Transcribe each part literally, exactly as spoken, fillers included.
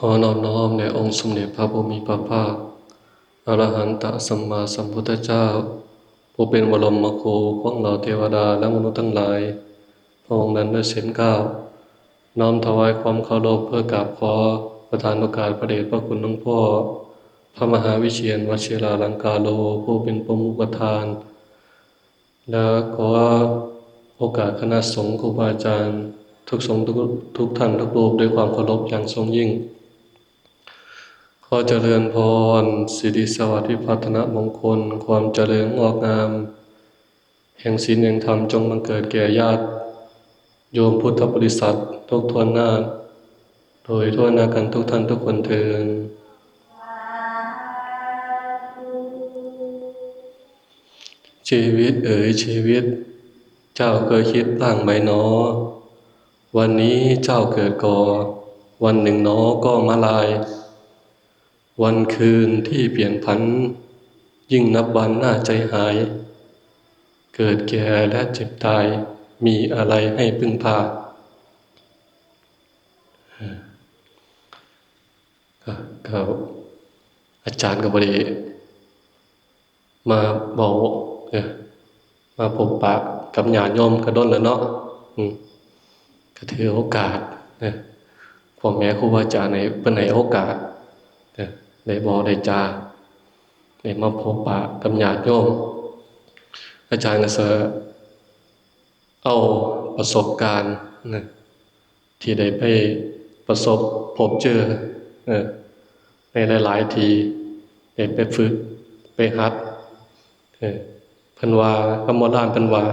ขอนอบน้อมแด่องค์สมเด็จพระผู้มีพระภาค อรหันตสัมมาสัมพุทธเจ้า ผู้เป็นบรมครูของเหล่าเทวดาและมนุษย์ทั้งหลาย พระองค์นั้นด้วยเสียงกล้าว น้อมถวายความเคารพเพื่อกราบขอประทานโอกาสพระเดชพระคุณหลวงพ่อ พระมหาวิเชียรวชิราลังกาโล ผู้เป็นประมุขประธาน และขอโอกาสคณะสงฆ์ครูบาอาจารย์ทุกสงฆ์ทุกทุกท่านทุกรูปด้วยความเคารพอย่างสูงยิ่ง ขอเจริญพร สิริสวัสดิ์ วิพัฒนมงคล ความเจริญงอกงาม แห่งศีลแห่งธรรมจงบังเกิดแก่ญาติโยมพุทธบริษัททุกทั่วหน้า โดยทั่วหน้ากันทุกท่านทุกคนเทอญ ชีวิตเอ๋ยชีวิต เจ้าเคยคิดบ้างไหมหนอ วันนี้เจ้าเกิดก่อ วันหนึ่งหนอก็มาลาย วันคืนที่เปลี่ยนผัน ยิ่งนับวันน่าใจหาย เกิดแก่และเจ็บตาย มีอะไรให้พึ่งพา ก็ก็อาจารย์ก็บ่ได้มาเว้า เออ มาพบปะกับญาติโยมก็ดนแล้วเนาะ อืม ก็ถือโอกาสนะ พ่อแม่ครูบาอาจารย์ให้เพิ่นให้โอกาสนะ ได้เว้าได้จา ได้มาพบปะกับญาติโยม อาจารย์ก็สิเอาประสบการณ์นะ ที่ได้ไปประสบพบเจอ เออ ในหลายๆที่ ได้ไปฝึก ไปหัด เออ เพิ่นว่า คำโบราณเพิ่นว่า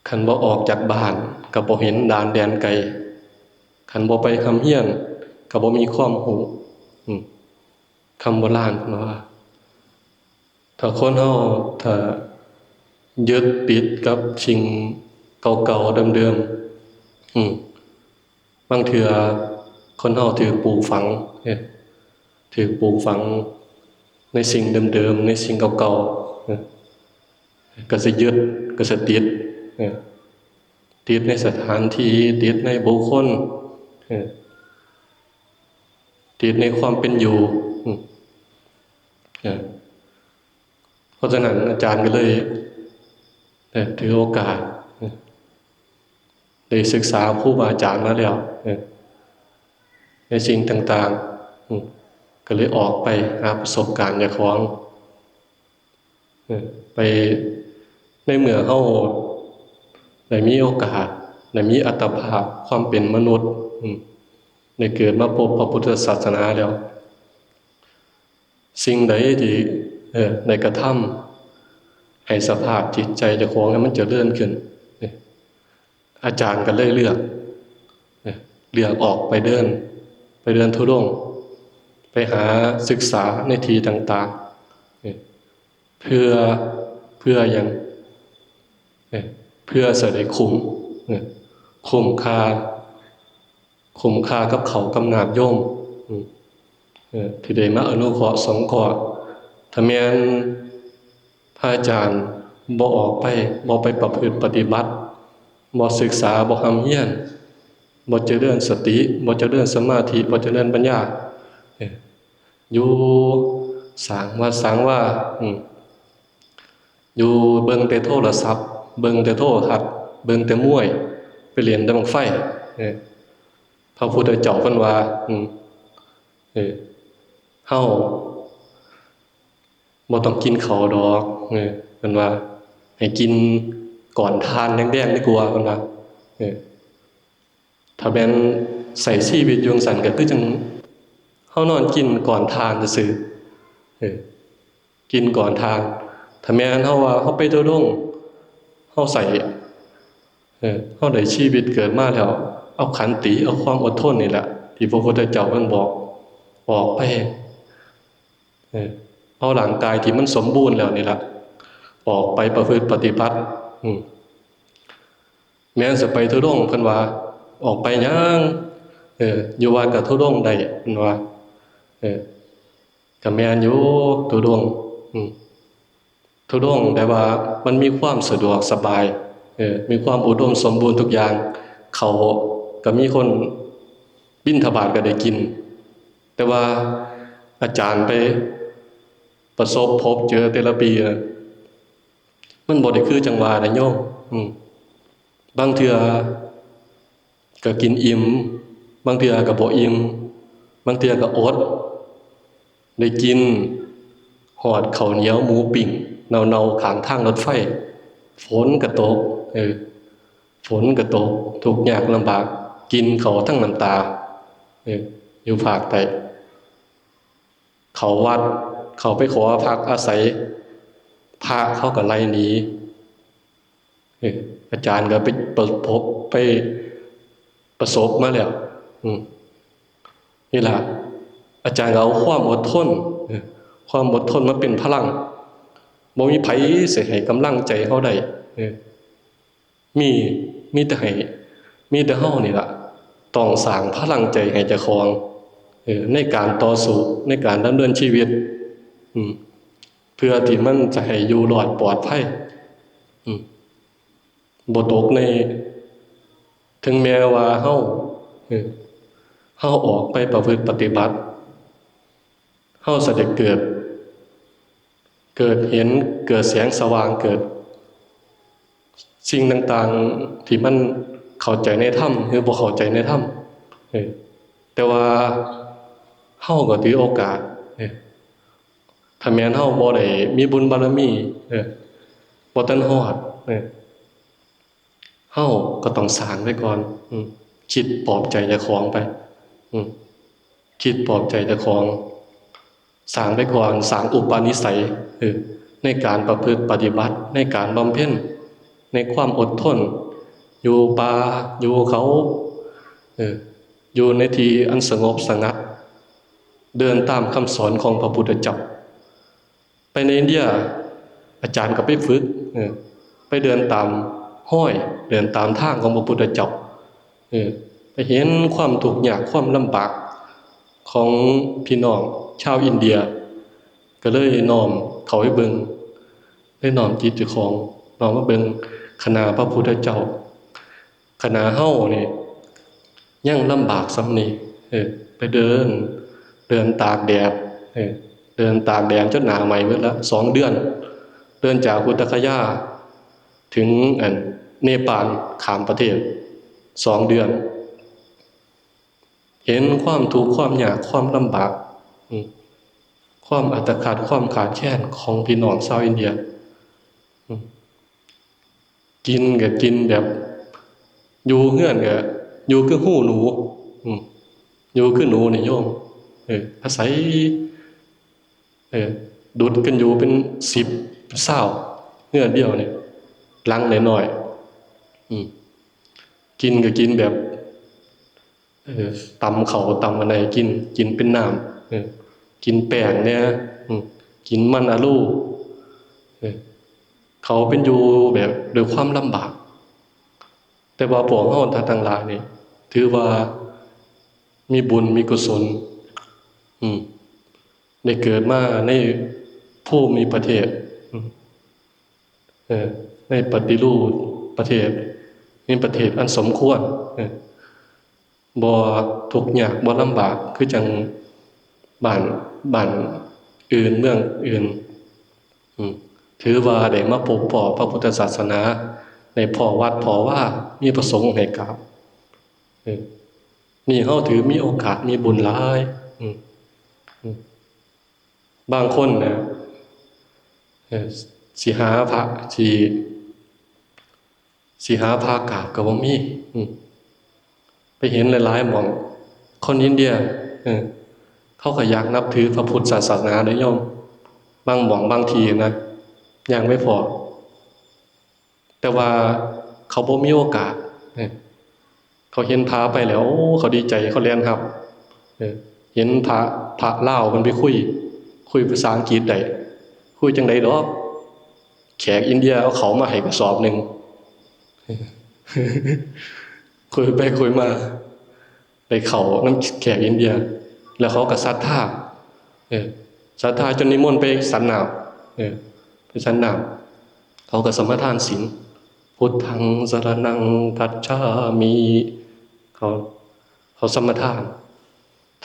คันบ่ออกจากบ้าน ก็บ่เห็นด่านแดนไกล คันบ่ไปร่ำเรียน ก็บ่มีความรู้ อืม คำโบราณเพิ่นว่า ถ้าคนเฮา ถ้ายึดติดกับสิ่งเก่าๆ เดิมๆ อืม บางเทื่อคนเฮาถูกปลูกฝัง เอ้ย ถูกปลูกฝังในสิ่งเดิมๆ ในสิ่งเก่าๆ เอ้ย ก็สิยึด ก็สิติด เอ้ย ติดในสถานที่ ติดในบุคคล เอ้ย ติดในความเป็นอยู่ อืม เอ้ย เพราะฉะนั้นอาจารย์ก็เลย เอ้ย ถือโอกาส เอ้ย ได้ศึกษาครูบาอาจารย์มาแล้ว เอ้ย ในสิ่งต่างๆ อืม ก็เลยออกไปหาประสบการณ์เจ้าของ เอ้ย ไป ในเมื่อเฮาได้มีโอกาส ได้มีอัตภาพความเป็นมนุษย์ อืม ได้เกิดมาพบพระพุทธศาสนาแล้ว สิ่งใดที่ เอ่อ ได้กระทำให้สภาพจิตใจเจ้าของให้มันเจริญขึ้น เนี่ย อาจารย์ก็เลยเลือก เนี่ย เลือกออกไปเดิน ไปเดินธุดงค์ ไปหาศึกษาในที่ต่างๆ เนี่ย เพื่อ เพื่อหยัง เนี่ย เพื่อสิได้คุ้ม เนี่ย คุ้มค่า คุ้มค่ากับข้าวกับน้ำโยม อืม เออ ที่ได้มาอนุเคราะห์สงเคราะห์ ถ้าแม่นพระอาจารย์บ่ออกไป บ่ไปประพฤติปฏิบัติ บ่ศึกษา บ่ร่ำเรียน บ่เจริญสติ บ่เจริญสมาธิ บ่เจริญปัญญา เออ อยู่สร้างวัดสร้างวา อืม อยู่เบิ่งแต่โทรศัพท์ เบิ่งแต่โทรทัศน์ เบิ่งแต่มวย ไปเล่นแต่บั้งไฟ เออ พระพุทธเจ้าเพิ่นว่า อืม เออ เฮาบ่ต้องกินข้าวดอก เออ เพิ่นว่า ให้กินก้อนถ่านแดงๆ ดีกว่า เพิ่นว่า เออ ถ้าแม่นใช้ชีวิตอยู่จั่งซั้นก็คือจั่งเฮานอนกินก้อนถ่านซื่อๆ เออ กินก้อนถ่าน ถ้าแม่นเฮาว่าเฮาไปธุดงค์ เฮาใช้ เออ เฮาได้ชีวิตเกิดมาแล้ว เอาขันติ เอาความอดทนนี่แหละ ที่พระพุทธเจ้าเพิ่นบอก ออกไป เออ เอาร่างกายที่มันสมบูรณ์แล้วนี่แหละ ออกไปประพฤติปฏิบัติ อืม แม่นสิไปธุดงค์ เพิ่นว่า ออกไปหยัง เออ อยู่วัดก็ธุดงค์ได้ เพิ่นว่า เออ ก็แม่นอยู่ ธุดงค์ อืม ธุดงค์ แต่ว่ามันมีความสะดวกสบาย เออ มีความอุดมสมบูรณ์ทุกอย่าง ข้าวก็มีคน บิณฑบาตก็ได้กิน แต่ว่าอาจารย์ไปประสบพบเจอแต่ละปีนะ มันบ่ได้คือจังหวะนะโยม อืม บางเทื่อก็กินอิ่ม บางเทื่อก็บ่อิ่ม บางเทื่อก็อด ได้กินฮอดข้าวเหนียวหมูปิ้งเน่าๆ ข้างทางรถไฟ ฝนก็ตก เออ ฝนก็ตก ทุกข์ยากลำบาก กินข้าวทั้งน้ำตา เออ อยู่ภาคใต้ เข้าวัด เข้าไปขอพักอาศัย พระเขาก็ไล่หนี เออ อาจารย์ก็ไปประพบ ไปประสบมาแล้ว อืม นี่ล่ะ อาจารย์ก็เอาความอดทน เออ ความอดทนมาเป็นพลัง บ่มีไผสิให้กำลังใจเฮาได้ เออ มี มีแต่ให้ มีแต่เฮานี่ล่ะ ต้องสร้างพลังใจให้เจ้าของ เออ ในการต่อสู้ ในการดำเนินชีวิต อืม เพื่อที่มันจะให้อยู่รอดปลอดภัย อืม บ่ตกใน ถึงแม้ว่าเฮา เออ เฮาออกไปประพฤติปฏิบัติ เฮาสิได้เกิด เกิดเห็น เกิดแสงสว่าง เกิดสิ่งต่างๆ ที่มันเข้าใจในธรรม หรือบ่เข้าใจในธรรม เออ แต่ว่าเฮาก็ถือโอกาส เออ ถ้าแม่นเฮาบ่ได้มีบุญบารมี เออ บ่ทันฮอด เออ เฮาก็ต้องสร้างไว้ก่อน อืม คิดปลอบใจเจ้าของไป อืม คิดปลอบใจเจ้าของ สร้างไว้ก่อน สร้างอุปนิสัย เออ ในการประพฤติปฏิบัติ ในการบำเพ็ญ ในความอดทน อยู่ป่า อยู่เขา เออ อยู่ในที่อันสงบสงัด เดินตามคำสอนของพระพุทธเจ้า ไปในอินเดีย อาจารย์ก็ไปฝึก เออ ไปเดินตามฮอย เดินตามทางของพระพุทธเจ้า เออ ไปเห็นความทุกข์ยาก ความลำบากของพี่น้องชาวอินเดีย ก็เลยน้อมเข้าไปเบิ่ง เลยน้อมจิตเจ้าของ น้อมมาเบิ่งคณะพระพุทธเจ้า คณะเฮานี่ยังลำบากส่ำนี้ เออ ไปเดิน เดินตากแดด เออ เดินตากแดดจนหน้าไหม้เบิดละ สองเดือน เดินจากพุทธคยาถึงอันเนปาล ข้ามประเทศ สองเดือน เห็นความทุกข์ ความยาก ความลำบาก อืม ความอัตคัด ความขาดแคลนของพี่น้องชาวอินเดีย อืม กินก็กินแบบ อยู่เฮือนก็อยู่คือฮูหนู อืม อยู่คือหนูนี่โยม เออ อาศัย เออ ดุดกันอยู่เป็นสิบซาว เฮือนเดียวนี่ หลังน้อยๆ อืม กินก็กินแบบ เออ ตำข้าวตำอันใดกิน กินเป็นน้ำ เออ กินแป้งแหน่ อืม กินมันอะลู เออ เขาเป็นอยู่แบบด้วยความลำบาก แต่ว่าพวกเฮาทั้งหลายนี่ ถือว่ามีบุญมีกุศล อืม ได้เกิดมาในภูมิประเทศ อืม เออ ในปฏิรูปประเทศ ในประเทศอันสมควร เออ บ่ทุกข์ยาก บ่ลำบาก คือจั่งบ้าน บ้านอื่น เมืองอื่น อืม ถือว่าได้มาพบพ้อพระพุทธศาสนา ได้พ้อวัดพ้อวา มีพระสงฆ์ให้กราบ เออ นี่เฮาถือมีโอกาส มีบุญหลาย อืม อืม บางคนนะ เออ สิหาพระ สิ สิหาพระกราบก็บ่มี อืม ไปเห็นหลายๆ หม่อง คนอินเดีย เออ เขาก็อยากนับถือพระพุทธศาสนาเด้โยม บางหม่องบางที่นะ ย่างไปพ้อ แต่ว่าเขาบ่มีโอกาส เออ เขาเห็นพระไปแล้ว โอ้ เขาดีใจ เขาแล่นฮับ เออ เห็นพระ พระลาวมันไปคุย คุยภาษาอังกฤษได้ คุยจั่งใดดอก แขกอินเดียเอาเขามาให้กระสอบหนึ่ง คุยไปคุยมา ไปเขานำแขกอินเดีย แล้วเขาก็ศรัทธา เออ ศรัทธาจนนิมนต์ไปฉันน้ำ เออ ไปฉันน้ำ เขาก็สมาทานศีล พุทธังสรณังคัจฉามิ เขา เขาสมาทาน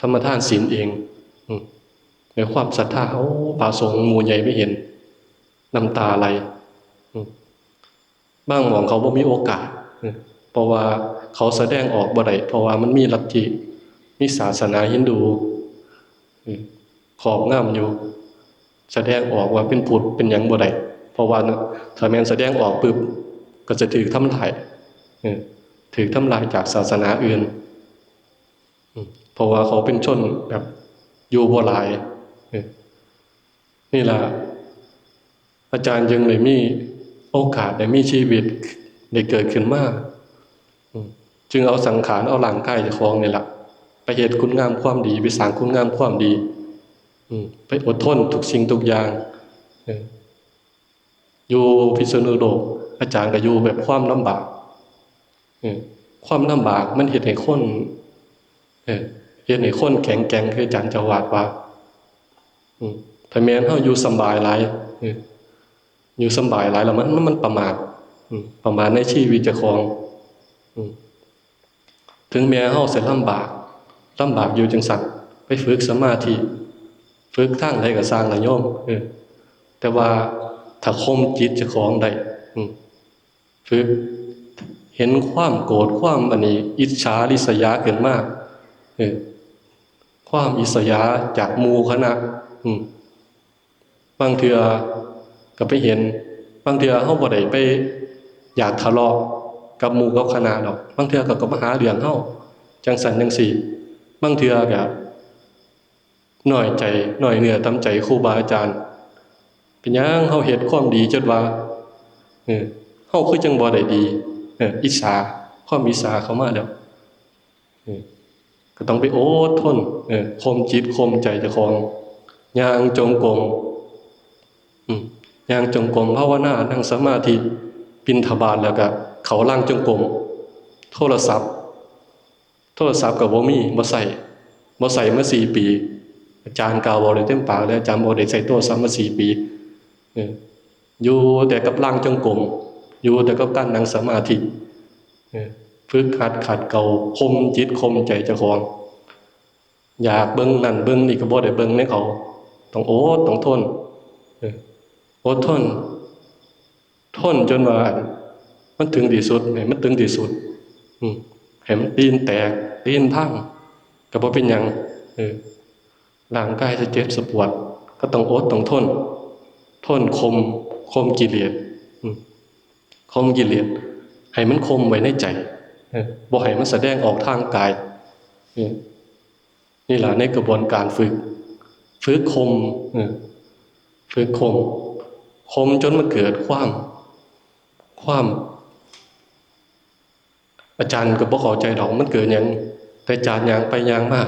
สมาทานศีลเอง อืม ด้วยความศรัทธา โอ้ พระสงฆ์หมู่ใหญ่ไปเห็น น้ำตาไหล อืม บางหม่องเขาบ่มีโอกาส อืม เพราะว่าเขาแสดงออกบ่ได้ เพราะว่ามันมีลัทธิ มีศาสนาฮินดู อืม ครอบงำอยู่ แสดงออกว่าเป็นพุทธเป็นหยังบ่ได้ เพราะว่าถ้าแม่นแสดงออกปุ๊บ ก็จะถูกทำลาย เออ ถูกทำลายจากศาสนาอื่น อืม เพราะว่าเขาเป็นชนแบบอยู่บ่หลาย เออ นี่ล่ะ อาจารย์จึงได้มีโอกาสได้มีชีวิตได้เกิดขึ้นมา อืม จึงเอาสังขาร เอาร่างกายเจ้าของนี่ล่ะ ไปเฮ็ดคุณงามความดี ไปสร้างคุณงามความดี อืม ไปอดทนทุกสิ่งทุกอย่าง เออ อยู่พิษณุโลก อาจารย์ก็อยู่แบบความลำบาก เออ ความลำบากมันเฮ็ดให้คน เออ เฮ็ดให้คนแข็งแกร่ง คืออาจารย์เจ้าอาวาสว่า อืม ถ้าแม่นเฮาอยู่สำบายหลาย เออ อยู่สำบายหลายแล้วมัน มันประมาท อืม ประมาทในชีวิตเจ้าของ อืม ถึงแม้เฮาสิลำบาก ลำบากอยู่จั่งซั้น ไปฝึกสมาธิ ฝึกทางใดก็ซ่างล่ะโยม เออ แต่ว่าถ้าข่มจิตเจ้าของได้ อืม ฝึกเห็นความโกรธ ความอันนี้ อิจฉาริษยาขึ้นมา เออ ความอิจฉาจากหมู่คณะ อืม บางเทื่อก็ไปเห็น บางเทื่อเฮาบ่ได้ไปอยากทะเลาะกับหมู่กับคณะดอก บางเทื่อเขาก็มาหาเรื่องเฮา จั่งซั้นจั่งซี้ บางเทื่อก็น้อยใจ น้อยเนื้อต่ำใจครูบาอาจารย์ เป็นหยังเฮาเฮ็ดความดีจนว่า เออ เฮาคือจั่งบ่ได้ดี เออ อิจฉา ความอิจฉาเข้ามาแล้ว เออ ก็ต้องไปอดทน เออ ข่มจิตข่มใจเจ้าของ ย่างจงกรม อืม ย่างจงกรมภาวนา นั่งสมาธิ บิณฑบาตแล้วก็เข้าลางจงกรม โทรศัพท์ โทรศัพท์ก็บ่มี บ่ใช้ บ่ใช้มาสี่ปี อาจารย์กล่าวเว้าได้เต็มปากเลย อาจารย์บ่ได้ใช้โทรศัพท์มาสี่ปี เออ อยู่แต่กับลางจงกรม อยู่แต่กับการนั่งสมาธิ เออ ฝึกหัดขัดเกลา ข่มจิตข่มใจเจ้าของ อยากเบิ่งนั่นเบิ่งนี่ก็บ่ได้เบิ่งนำเขา ต้องอด ต้องทน เออ อดทน ทนจนว่ามันถึงที่สุด ให้มันถึงที่สุด อืม ให้มันตีนแตก ตีนพัง ก็บ่เป็นหยัง เออ ร่างกายจะเจ็บจะปวด ก็ต้องอดต้องทน ทนข่ม ข่มกิเลส อืม ข่มกิเลส ให้มันข่มไว้ในใจ เออ บ่ให้มันแสดงออกทางกาย เออ นี่ล่ะในกระบวนการฝึก ฝึกข่ม เออ ฝึกข่ม ข่มจนมันเกิดความ ความ อาจารย์ก็บ่เข้าใจดอกมันเกิดหยัง แต่อาจารย์ย่างไปย่างมา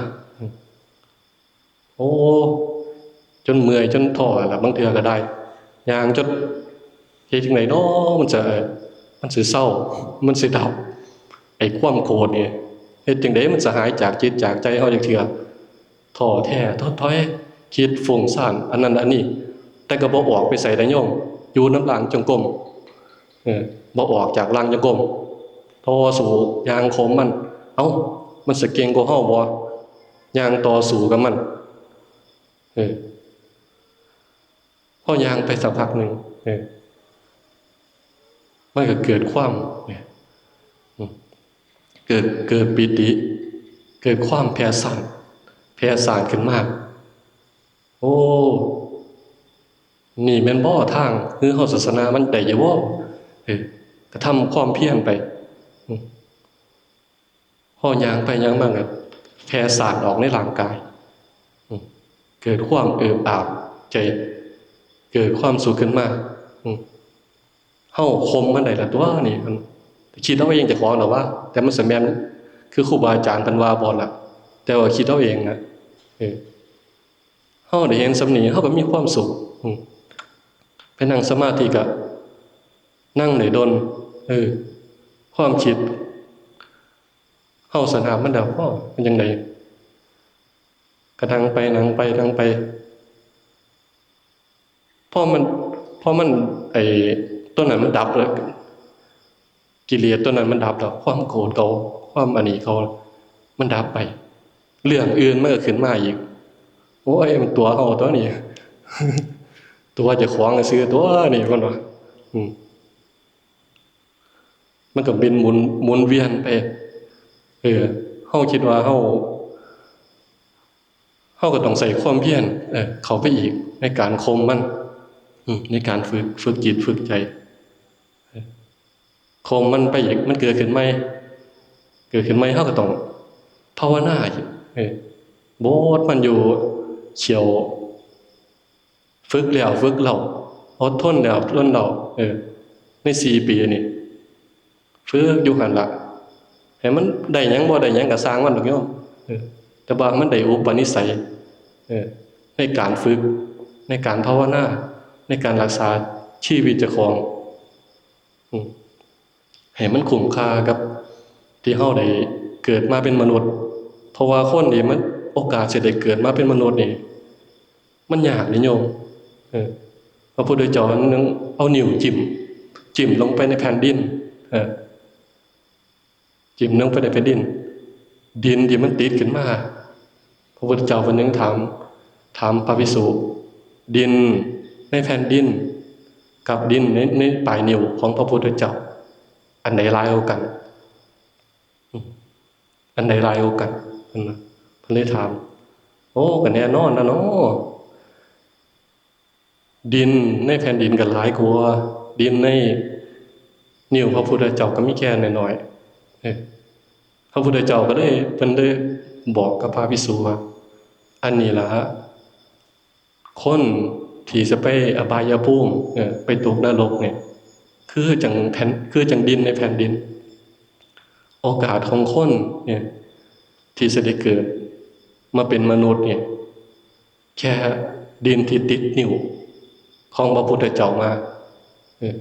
โอ้ จนเมื่อยจนท้อล่ะ บางเทื่อก็ได้ ย่างจน เฮ็ดจั่งใดน้อ มันจะ มันสิเซา มันสิดับ ไอ้ความโกรธนี่ เฮ็ดจั่งใดมันสิหายจากจิตจากใจเฮาจักเทื่อ ท้อแท้ท้อถอย คิดฟุ้งซ่าน อันนั้นอันนี้ แต่ก็บ่ออกไปไสเด้โยม อยู่นำลานจงกรม เออ บ่ออกจากลานจงกรม ต่อสู้ ย่างข่มมัน เอ้า มันสิเก่งกว่าเฮาบ่ ย่างต่อสู้กับมัน เออ พอย่างไปสักพักหนึ่ง เออ มันก็เกิดความ เนี่ย อืม เกิด เกิดปีติ เกิดความแผ่ซ่าน แผ่ซ่านขึ้นมา โอ้ นี่แม่นบ่ทาง คือเฮาศาสนามันได้อยู่บ่ เออ ก็ทำความเพียรไป อืม พอย่างไปย่างมาก็แผ่ซ่านออกในร่างกาย อืม เกิดความเอิบอาบใจ เกิดความสุขขึ้นมา อืม เฮาข่มมันได้ละตัวนี่ มันคิดเอาเองเจ้าของดอกว่า แต่มันสิแม่นคือครูบาอาจารย์เพิ่นว่าบ่ล่ะ แต่ว่าคิดเอาเองนะ เออ เฮาได้เห็นส่ำนี้ เฮาก็มีความสุข อืม ไปนั่งสมาธิก็นั่งได้ดน เออ ความคิด เฮาสนามมันแล้ว อ้อ มันจั่งใด ก็นั่งไป นั่งไป นั่งไป พอมัน พอมัน ไอ้ ตัวนั้นมันดับแล้ว กิเลสตัวนั้นมันดับแล้ว ความโกรธเขา ความอันนี้เขา มันดับไป เรื่องอื่นมันก็ขึ้นมาอีก โอ้ย มันตั๋วเฮาตั๋วนี่ ตั๋วเจ้าของซื่อตั๋วนี่ เพิ่นว่า อืม มันก็เป็นหมุน หมุนเวียนไป เออ เฮาคิดว่าเฮา เฮาก็ต้องใส่ความเพียร เออ เข้าไปอีกในการข่มมัน อืม ในการฝึก ฝึกจิต ฝึกใจ เออ ข่มมันไปอีก มันเกิดขึ้นใหม่ เกิดขึ้นใหม่ เฮาก็ต้องภาวนาอีก เออ บดมันอยู่ เขียว ฝึกแล้วฝึกเล่า อดทนแล้วอดทนเล่า เออ ในสี่ปีนี่ ฝึกอยู่หั่นล่ะ ให้มันได้หยังบ่ได้หยังก็ซ่างมันดอกโยม เออ แต่ว่ามันได้อุปนิสัย เออ ในการฝึก ในการภาวนา ในการรักษาชีวิตเจ้าของ อืม ให้มันคุ้มค่ากับที่เฮาได้เกิดมาเป็นมนุษย์ เพราะว่าคนนี่มัน โอกาสสิได้เกิดมาเป็นมนุษย์นี่ มันยากเด้โยม เออ พระพุทธเจ้าอันหนึ่งเอานิ้วจิ้ม จิ้มลงไปในแผ่นดิน เออ จิ้มลงไปในแผ่นดิน ดินที่มันติดขึ้นมา พระพุทธเจ้าเพิ่นยังถาม ถามพระภิกษุ ดินในแผ่นดิน กับดินใน ในปลายนิ้วของพระพุทธเจ้า อันใดหลายกว่ากัน อืม อันใดหลายกว่ากัน เพิ่นว่า เพิ่นเลยถาม โอ้ ก็แน่นอนนะเนาะ ดินในแผ่นดินก็หลายกว่า ดินในนิ้วพระพุทธเจ้าก็มีแค่น้อยๆ เออ พระพุทธเจ้าก็เลย เพิ่นเลยบอกกับพระภิกษุว่า อันนี้ล่ะ คนที่จะไปอบายภูมิ เออ ไปตกนรกเนี่ย คือจั่งแผ่น คือจั่งดินในแผ่นดิน โอกาสของคนเนี่ย ที่จะได้เกิดมาเป็นมนุษย์เนี่ย แค่ดินที่ติดนิ้วของพระพุทธเจ้ามา เออ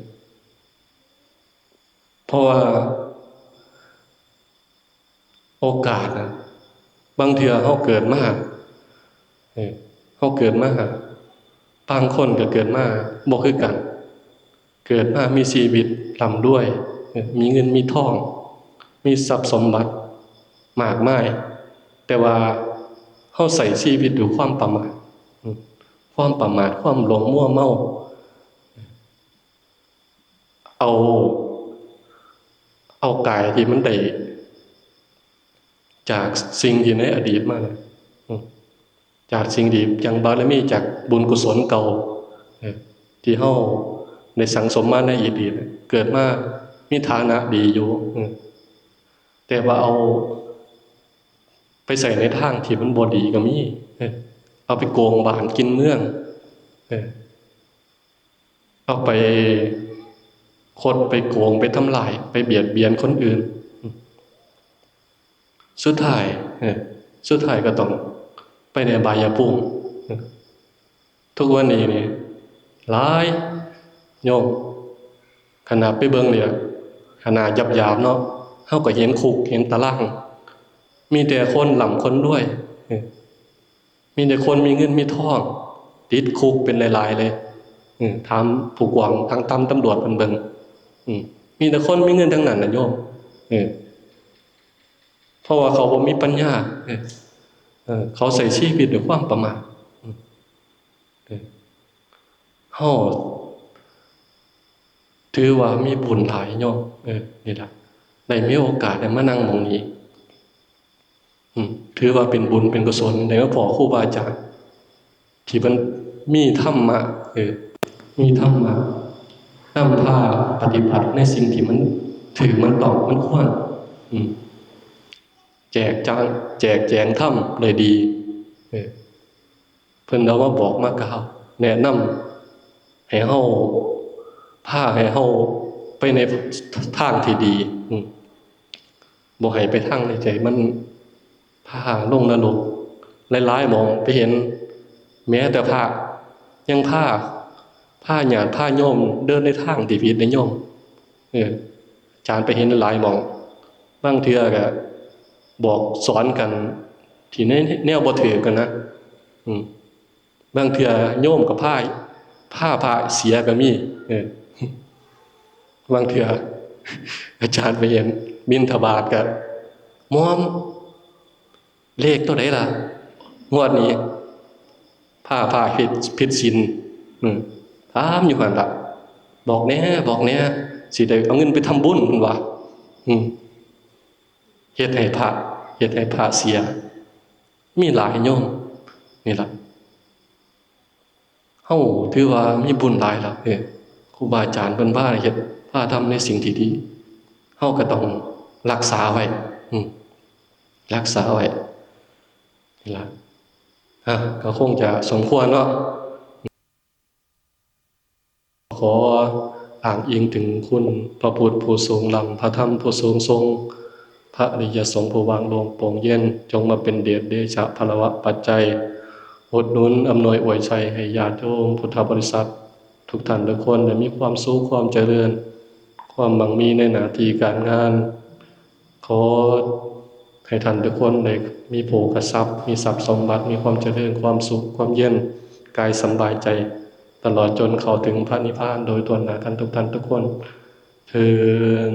เพราะว่าโอกาสนะ บางเทื่อเฮาเกิดมา เออ เฮาเกิดมา บางคนก็เกิดมาบ่คือกัน เกิดมามีชีวิตร่ำรวย เออ มีเงินมีทอง มีทรัพย์สมบัติมากมาย แต่ว่าเฮาใช้ชีวิตด้วยความประมาท อืม ความประมาท ความหลงมัวเมา เอา เอากายที่มันได้จากสิ่งที่ในอดีตมาเนี่ย อืม จากสิ่งดี จากบารมี จากบุญกุศลเก่า เออ ที่เฮาได้สั่งสมมาในอดีต เกิดมามีฐานะดีอยู่ เออ แต่ว่าเอาไปใช้ในทางที่มันบ่ดีก็มี เออ เอาไปโกงบ้านกินเมือง เออ เอาไปคดไปโกง ไปทำลาย ไปเบียดเบียนคนอื่น สุดท้าย เออ สุดท้ายก็ต้องไปในอบายภูมิ เออ ทุกวันนี้นี่ หลายโยม ขนาดไปเบิ่งเนี่ย ขนาดหยาบๆ เนาะ เฮาก็เห็นคุก เห็นตาราง มีแต่คนร่ำคนรวย เออ มีแต่คนมีเงินมีทอง ติดคุกเป็นหลายๆ เลย เออ ถามผู้กอง ทางตำ ตำรวจเพิ่นเบิ่ง อืม มีแต่คนมีเงินทั้งนั้นน่ะโยม เออ เพราะว่าเขาบ่มีปัญญา เออ เออ เขาใช้ชีวิตด้วยความประมาท อืม เออ เฮาถือว่ามีบุญหลายโยม เออ นี่ล่ะ ได้มีโอกาสได้มานั่งหม่องนี้ อืม ถือว่าเป็นบุญเป็นกุศล ได้มาพ้อครูบาอาจารย์ ที่เพิ่นมีธรรมะ เออ มีธรรมะ นำพาปฏิบัติในสิ่งที่มันถูกมันต้องมันควร อืม แจกจ่าย แจกแจงธรรมได้ดี เออ เพิ่นเอามาบอกมากล่าว แนะนำให้เฮา พาให้เฮาไปในทางที่ดี อืม บ่ให้ไปทางใดๆ มันพาลงนรก หลายๆ หม่องไปเห็น แม้แต่พระยังพา พาญาติพาโยมเดินในทางที่ผิดนะโยม เออ อาจารย์ไปเห็นหลายหม่อง บางเทื่อก็บอกสอนกันที่ในแนวบ่ถูกกันนะ อืม บางเทื่อโยมก็พา พาพระเสียก็มี เออ บางเทื่อ อาจารย์ไปเห็นบิณฑบาตก็มอม เลขตัวใดล่ะ งวดนี้ พา พาผิด ผิดศีล อืม ถามอยู่หั่นล่ะ บอกแหน่ บอกแหน่ สิได้เอาเงินไปทำบุญ เพิ่นว่า อืม เฮ็ดให้พระ เฮ็ดให้พระเสีย มีหลายโยม นี่ล่ะ เฮาถือว่ามีบุญหลายแล้ว เออ ครูบาอาจารย์เพิ่นพาเฮ็ด พาทำในสิ่งที่ดี เฮาก็ต้องรักษาไว้ อืม รักษาไว้ นี่ล่ะ อ่ะ ก็คงจะสมควรเนาะ ขออ้างอิงถึงคุณพระพุทธผู้ทรงธรรม พระธรรมผู้ทรงทรง พระอริยสงฆ์ผู้ว่างโล่งโปร่งเย็น จงมาเป็นเดชเดชะพลวะปัจจัย อุดหนุนอำนวยอวยชัยให้ญาติโยมพุทธบริษัท ทุกท่านทุกคนได้มีความสุขความเจริญ ความมั่งมีในหน้าที่การงาน ขอให้ท่านทุกคนได้มีโภคทรัพย์ มีทรัพย์สมบัติ มีความเจริญ ความสุข ความเย็น กายสำบายใจ ตลอดจนเข้าถึงพระนิพพานโดยทั่วหน้ากันทุกท่านทุกคน เทอญ